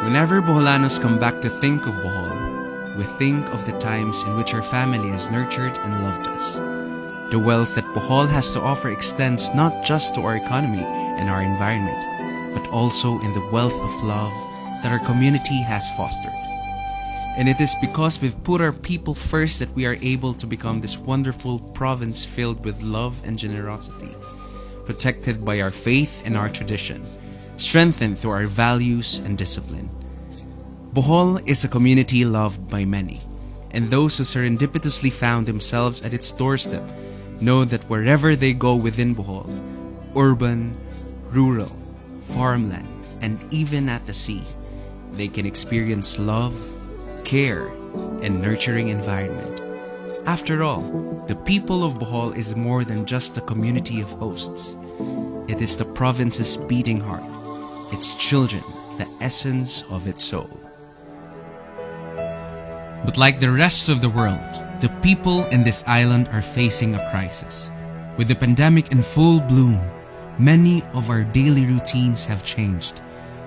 Whenever Boholanos come back to think of Bohol, we think of the times in which our family has nurtured and loved us. The wealth that Bohol has to offer extends not just to our economy and our environment, but also in the wealth of love that our community has fostered. And it is because we've put our people first that we are able to become this wonderful province filled with love and generosity, protected by our faith and our tradition, strengthened through our values and discipline. Bohol is a community loved by many, and those who serendipitously found themselves at its doorstep know that wherever they go within Bohol, urban, rural, farmland, and even at the sea, they can experience love, care, and nurturing environment. After all, the people of Bohol is more than just a community of hosts. It is the province's beating heart, its children, the essence of its soul. But like the rest of the world, the people in this island are facing a crisis. With the pandemic in full bloom, many of our daily routines have changed.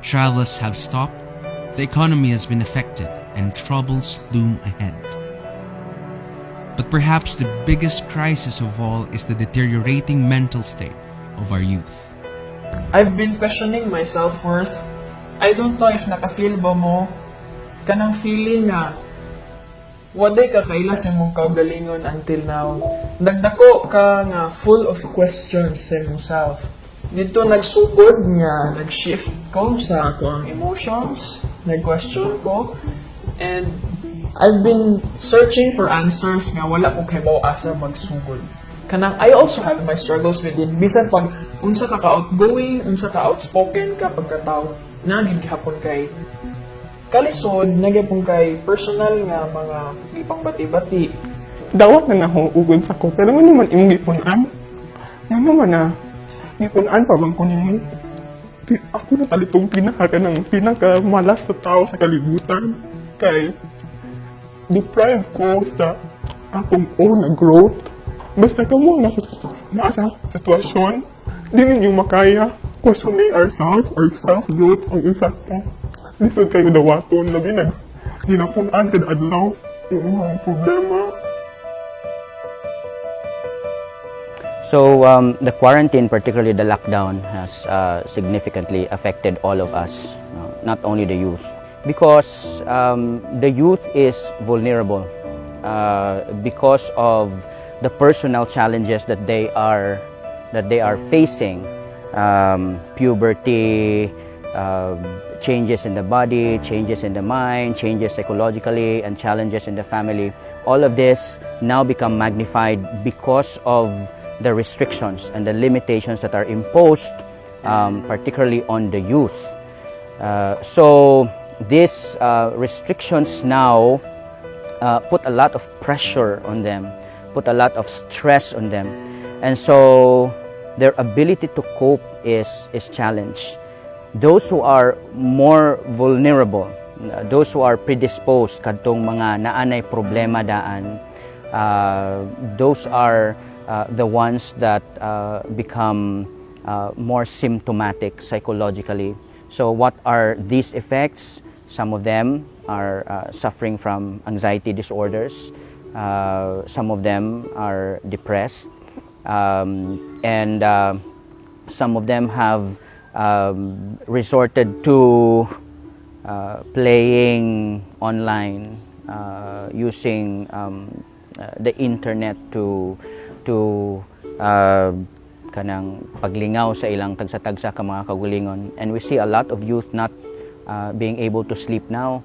Travels have stopped, the economy has been affected, and troubles loom ahead. But perhaps the biggest crisis of all is the deteriorating mental state of our youth. I've been questioning my self-worth. I don't know if naka-feel ba mo kanang feeling nga walay ka kaila sa imong kaugalingon until now. Nagdako ka nga full of questions sa imong self. Dito nagsugod nga nag-shift ko sa akoang emotions, nag-question ko, and I've been searching for answers nga wala ko kahibaw asa magsugod. Kanang I also have my struggles within, bisan pag unsa ka ka-outgoing, unsa ka outspoken ka pagkatao, naa gyud gihapon kay kalisod, naa gyapon kay personal nga mga ipang bati-bati. Dawat na nako ugod sa ko, pero ngano man imong gipun-an? Ngano man na gipun-an pa bang ko nimo? Ako na talitong pinaka kanang pinaka malas sa tao sa kalibutan kay deprive ko sa akong own na growth. Basta kamo na naa sa sitwasyon, di ninyo makaya questioning ourselves or self-growth ang isa ka. Lisod kayo dawaton, labi nag ginapun-an kada adlaw imong problema. So the quarantine, particularly the lockdown, has significantly affected all of us, no? Not only the youth, because the youth is vulnerable because of the personal challenges that they are facing, puberty, changes in the body, changes in the mind, changes psychologically, and challenges in the family. All of this now become magnified because of the restrictions and the limitations that are imposed, particularly on the youth. So these restrictions now put a lot of pressure on them, put a lot of stress on them. And so their ability to cope is challenged. Those who are more vulnerable, those who are predisposed, kadtong mga naanay problema daan, those are the ones that become more symptomatic psychologically. So what are these effects? Some of them are suffering from anxiety disorders. Some of them are depressed. And some of them have resorted to playing online, using the internet to kanang paglingaw sa ilang tagsa-tagsa ka mga kaugalingon. And we see a lot of youth not being able to sleep now.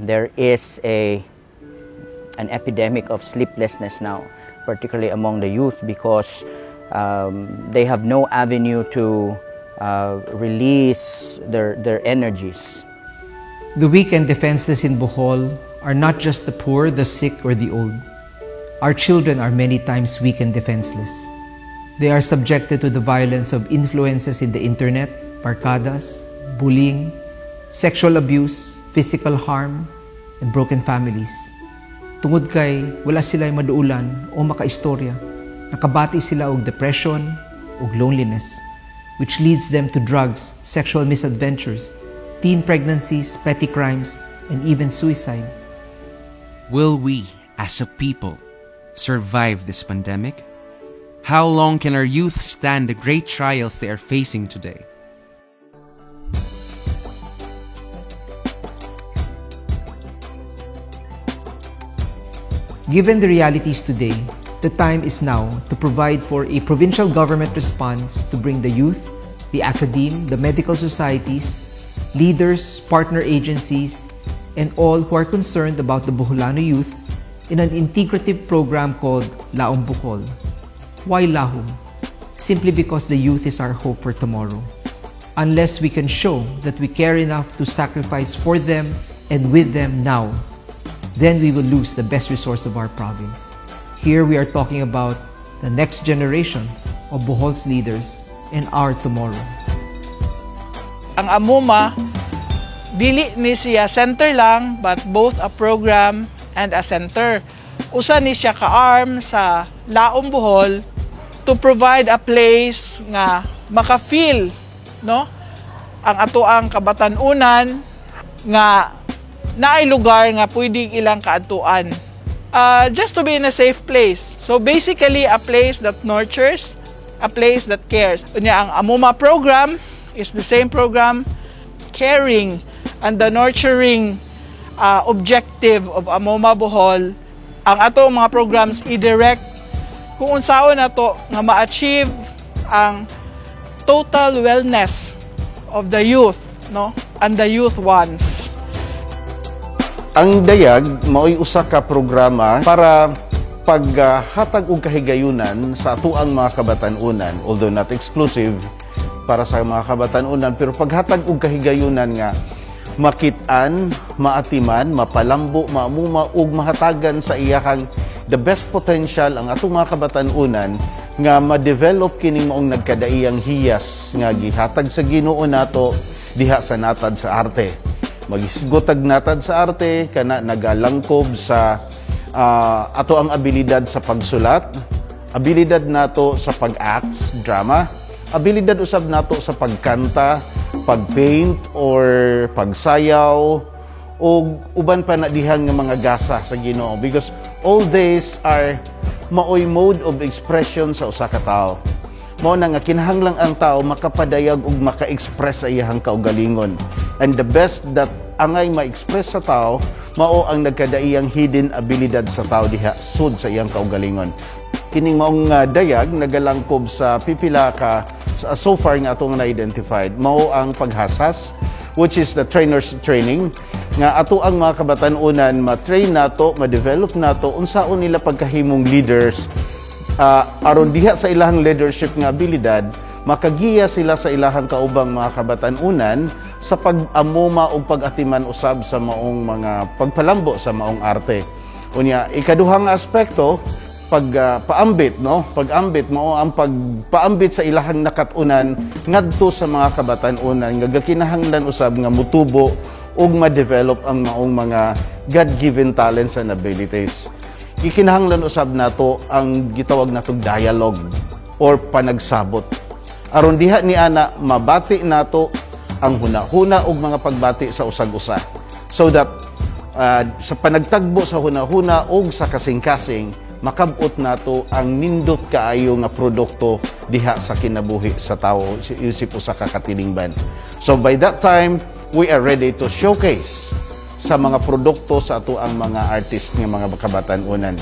There is a an epidemic of sleeplessness now, particularly among the youth, because they have no avenue to release their energies. The weak and defenseless in Bohol are not just the poor, the sick, or the old. Our children are many times weak and defenseless. They are subjected to the violence of influences in the internet, barkadas, bullying, sexual abuse, physical harm, and broken families. Tungod kay wala sila maduulan o makaistorya, nakabati sila og depression ug loneliness, which leads them to drugs, sexual misadventures, Teen pregnancies, petty crimes, and even suicide. Will we, as a people, survive this pandemic? How long can our youth stand the great trials they are facing today? Given the realities today, the time is now to provide for a provincial government response to bring the youth, the academe, the medical societies, leaders, partner agencies, and all who are concerned about the Boholano youth in an integrative program called Laom Bohol. Why Lahom? Simply because the youth is our hope for tomorrow. Unless we can show that we care enough to sacrifice for them and with them now, then we will lose the best resource of our province. Here we are talking about the next generation of Bohol's leaders and our tomorrow. Ang Amuma, dili ni siya center lang, but both a program and a center. Usa ni siya ka-arm sa Laom Bohol to provide a place nga maka-feel, no, ang atoang kabatan-unan nga naay lugar nga pwede ilang kaadtuan. Just to be in a safe place. So basically, a place that nurtures, a place that cares. Unya, ang Amuma program is the same program, caring and the nurturing objective of Amuma Bohol. Ang ato mga programs i-direct kung unsaon nato nga ma-achieve ang total wellness of the youth, no, and the youth ones. Ang Dayag mao'y usa ka programa para paghatag og kahigayunan sa atoang mga kabatan-unan, although not exclusive para sa mga kabatan-unan, pero paghatag og kahigayunan nga makit-an, maatiman, mapalambo, maamuma ug mahatagan sa iyahang the best potential ang atong mga kabatan-unan nga ma-develop kining maong nagkadaiyang hiyas nga gihatag sa Ginoo nato diha sa natad sa arte. Magisgotag natad sa arte kana nagalangkob sa ato ang abilidad sa pagsulat, abilidad nato sa pag-act, drama, abilidad usab nato sa pagkanta, pag-paint or pagsayaw o uban pa na dihang nga mga gasa sa Ginoo, because all these are maoy mode of expression sa usa ka tawo. Mao na nga kinahanglang ang tao makapadayag ug maka-express sa iyahang kaugalingon. And the best that angay ma-express sa tao mao ang nagkadaiyang hidden abilidad sa tao diha sud sa iyang kaugalingon. Kining maong dayag nagalangkob sa pipila ka so far nga atong na-identified. Mao ang paghasas, which is the trainers training, nga ato ang mga kabatan-unan ma-train nato, ma-develop nato unsaon nila pagkahimong leaders aron diha sa ilahang leadership nga abilidad makagiya sila sa ilahang kaubang mga kabatan-unan sa pag-amuma o pag-atiman usab sa maong mga pagpalambo sa maong arte. Unya, ikaduhang aspekto, pag paambit, no, pag-ambit mao ang pagpaambit sa ilahang nakat-unan ngadto sa mga kabatan-unan nga gakinahanglan usab nga mutubo ug ma-develop ang maong mga God-given talents and abilities. Gikinahanglan usab nato ang gitawag natong dialogue or panagsabot aron diha ni ana mabati nato ang hunahuna ug mga pagbati sa usag-usa, so that sa panagtagbo sa hunahuna ug sa kasing-kasing makabot nato ang nindot kaayo nga produkto diha sa kinabuhi sa tawo isip usa ka katilingban. So by that time we are ready to showcase sa mga produkto sa ato ang mga artist nga mga kabatan-unan.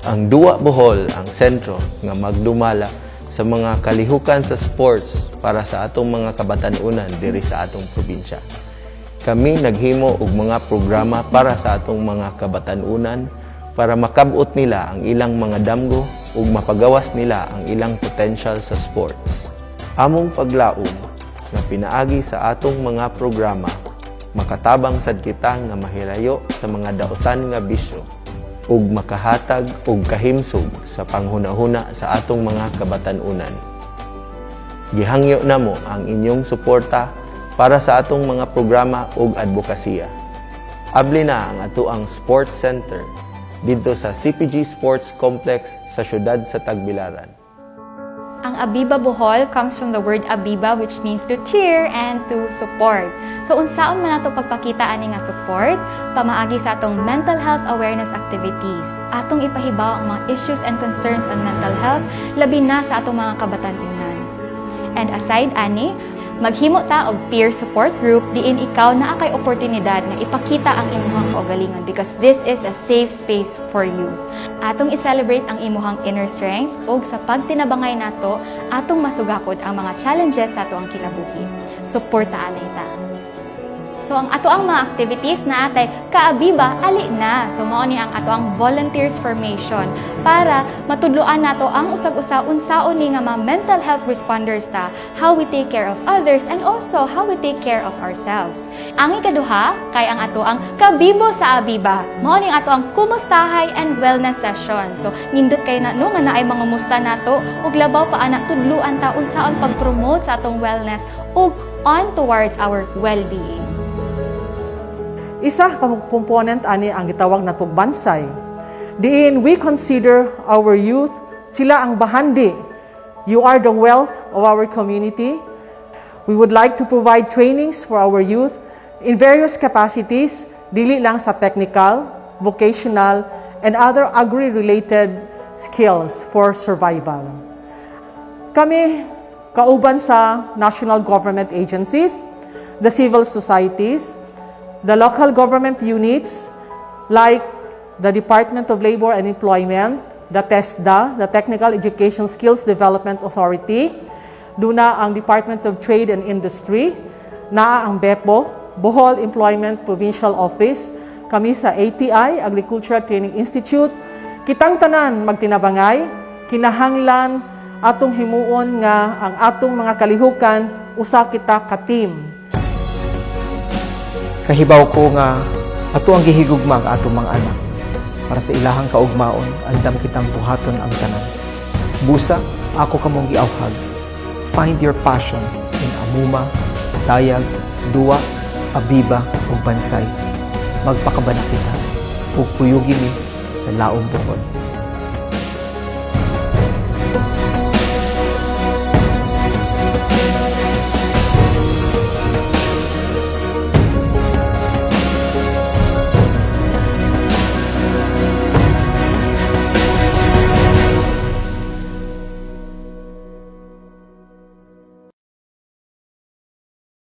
Ang Duwa Bohol ang sentro nga magdumala sa mga kalihukan sa sports para sa atong mga kabatan-unan diri sa atong probinsya. Kami naghimo og mga programa para sa atong mga kabatan-unan para makab-ot nila ang ilang mga damgo ug mapagawas nila ang ilang potential sa sports. Among paglaom nga pinaagi sa atong mga programa, makatabang sad kita nga mahilayo sa mga dautan nga bisyo ug makahatag og kahimsog sa panghunahuna sa atong mga kabatan-unan. Gihangyo namo ang inyong suporta para sa atong mga programa ug advokasya. Abli na ang atoang Sports Center didto sa CPG Sports Complex sa syudad sa Tagbilaran. Ang Abiba Bohol comes from the word "abiba," which means to cheer and to support. So unsaon man nato pagpakita ani nga support? Pamaagi sa atong mental health awareness activities. Atong ipahibaw ang mga issues and concerns on mental health, labi na sa atong mga kabatan-unan. And aside ani, maghimo ta og peer support group diin ikaw naa kay oportunidad nga ipakita ang imuhang kaugalingon because this is a safe space for you. Atong i-celebrate ang imuhang inner strength ug sa pagtinabangay nato, atong masugakod ang mga challenges sa atoang kinabuhi. Suportaan ta. So ang ato ang mga activities na atay Kaabiba Ali Na. So mao ni ang ato ang volunteers formation para matudloan nato ang usag-usa unsaon ni nga mga mental health responders ta, how we take care of others and also how we take care of ourselves. Ang ikaduha kay ang ato ang Kabibo sa Abiba. Mao ni ang ato ang kumustahay and wellness session. So nindot kay na, no, nga naay mga musta nato ug labaw pa ana, tudluan ta unsaon pag-promote sa atong wellness ug on towards our well-being. Isa ka component ani ang gitawag na Bansay. Diin we consider our youth, sila ang bahandi. You are the wealth of our community. We would like to provide trainings for our youth in various capacities, dili lang sa technical, vocational, and other agri-related skills for survival. Kami, kauban sa national government agencies, the civil societies, the local government units like the Department of Labor and Employment, the TESDA, the Technical Education Skills Development Authority, duna ang Department of Trade and Industry, naa ang BEPO, Bohol Employment Provincial Office, kami sa ATI, Agricultural Training Institute. Kitang tanan magtinabangay, kinahanglan atong himuon nga ang atong mga kalihukan, usa kita ka team. Kahibaw ko nga ato ang gihigugma ang atong mga anak. Para sa ilahang kaugmaon, andam kitang buhaton ang tanan. Busa, ako kamong giawhag. Find your passion in Amuma, Dayag, Duwa, Abiba ug Bansay. Magpakabana kita ug kuyugi mi sa Laom Bohol.